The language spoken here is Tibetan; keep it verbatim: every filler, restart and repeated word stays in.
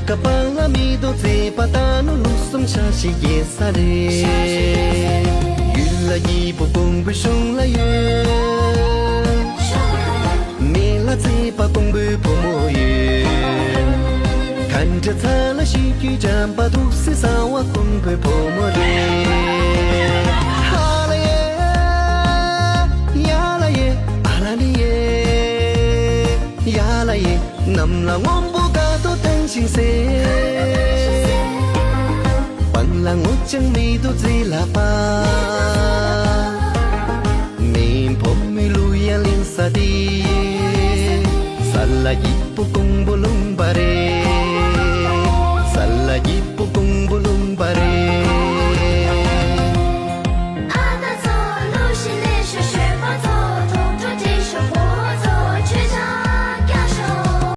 ཀ་པཱ་ལ་མེ་ཏོག་བརྩེགས་པ་ད་ནུ་ལུགས་གསུམ་ཤ་ཞིག་རྒྱས་ས་རེད། ཡུལ་ལ་སྐྱིད་པོ་ཀོང་པོའི་གཞུང་ལ་ཡོད། མེ་ལ་བརྩེགས་པ་ཀོང་པོའི་བུ་མོ་ཡོད། ག་འདྲ་ཚ་ལ་ཤི་རྒྱུའི་འགྲམ་པ་ཐུགས་སྲས་གསང་བ་ཀོང་པོའི་བུ་མོ་རེད། ཧ་ལ་ཡེ། ཡ་ལ་ཡེ། ཨ་ལ་ནི་ཡེ། ཡ་ལ་ཡེ། གནམ་ལ་སྔོན་པོ་དཀར་ཐོག་ལྡང་ཞིང་གསལ། སྤང་ལ་སྔོ་ལྗང་མེ་ཏོག་རྩེ་ལ་པ། མེ་འབོམ་མི་ལུ་ཡ་ལིང་ས་དེ། ས་ལ་སྐྱིད་པོ་ཀོང་པོ་ལུང་པ་རེད།